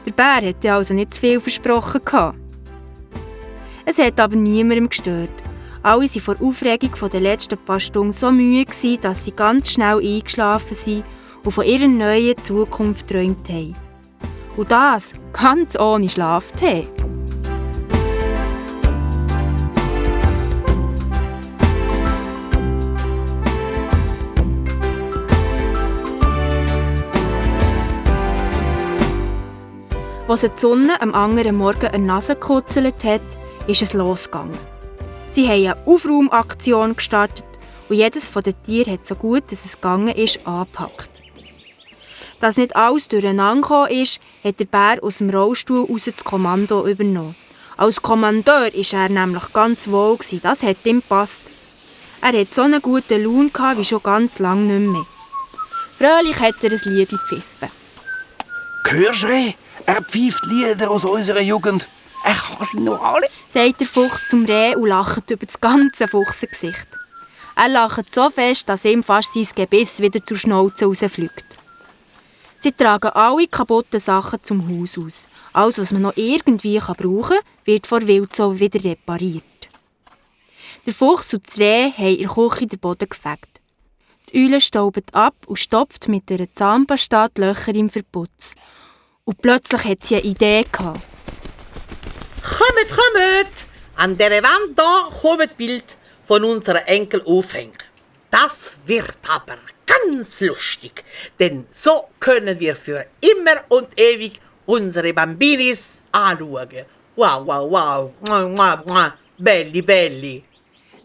Der Bär hatte also nicht zu viel versprochen. Es hat aber niemandem gestört. Alle waren vor Aufregung von den letzten paar Stunden so müde, dass sie ganz schnell eingeschlafen sind und von ihrer neuen Zukunft geträumt haben. Und das ganz ohne Schlaftee. Als die Sonne am anderen Morgen eine Nase gekutzelt hat, ist es losgegangen. Sie haben eine Aufraumaktion gestartet und jedes der Tiere hat so gut, dass es gegangen ist, angepackt. Dass nicht alles durcheinander gekommen ist, hat der Bär aus dem Rollstuhl raus das Kommando übernommen. Als Kommandeur war er nämlich ganz wohl, das hat ihm gepasst. Er hatte so einen guten Laune wie schon ganz lange nicht mehr. Fröhlich hat er ein Lied gepfiffen. Hörst du, Reh? Er pfeift Lieder aus unserer Jugend. Er kann sie noch alle, sagt der Fuchs zum Reh und lacht über das ganze Fuchsengesicht. Er lacht so fest, dass ihm fast sein Gebiss wieder zur Schnauze rausfliegt. Sie tragen alle kaputten Sachen zum Haus aus. Alles, was man noch irgendwie brauchen kann, wird vor Wildsau wieder repariert. Der Fuchs und das Reh haben in der Küche den Boden gefegt. Die Eule staubt ab und stopft mit einer Zahnpasta die Löcher im Verputz. Und plötzlich hat sie eine Idee gehabt. Kommt! An dieser Wand hier kommt Bild von unserem Enkel aufhängen. Das wird aber ganz lustig, denn so können wir für immer und ewig unsere Bambinis anschauen. Wow, wow, wow, mua, mua, mua. Belli, belli.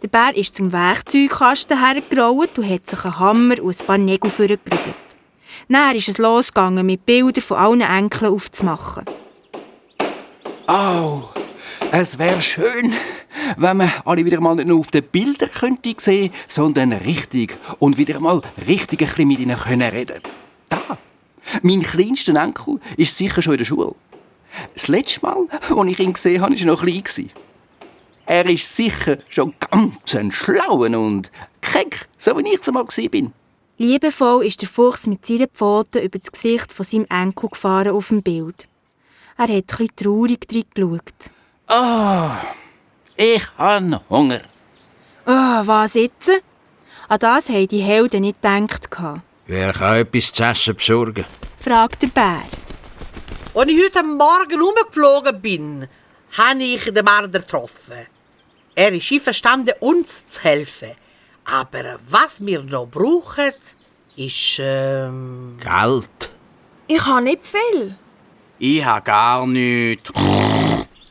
Der Bär ist zum Werkzeugkasten hergerollt und hat sich einen Hammer und ein paar Nägel vorgeprügelt. Dann ist es losgegangen, mit Bildern von allen Enkeln aufzumachen. Oh, es wäre schön, wenn man alle wieder mal nicht nur auf den Bildern könnte sehen, sondern richtig und wieder mal richtig ein bisschen mit ihnen reden können. Da, mein kleinster Enkel ist sicher schon in der Schule. Das letzte Mal, als ich ihn gesehen habe, war er noch klein. Er ist sicher schon ganz ein schlauer und keck, so wie ich es einmal war. Liebevoll ist der Fuchs mit seinen Pfoten über das Gesicht von seinem Enkel gefahren auf dem Bild. Er hat ein bisschen traurig reingeschaut. Ich habe Hunger. Was jetzt? An das haben die Helden nicht gedacht. Wer kann etwas zu essen besorgen? Fragt der Bär. Als ich heute Morgen rumgeflogen bin, habe ich den Bär getroffen. Er ist einverstanden, uns zu helfen. Aber was wir noch brauchen, ist... Geld. Ich habe nicht viel. Ich habe gar nichts.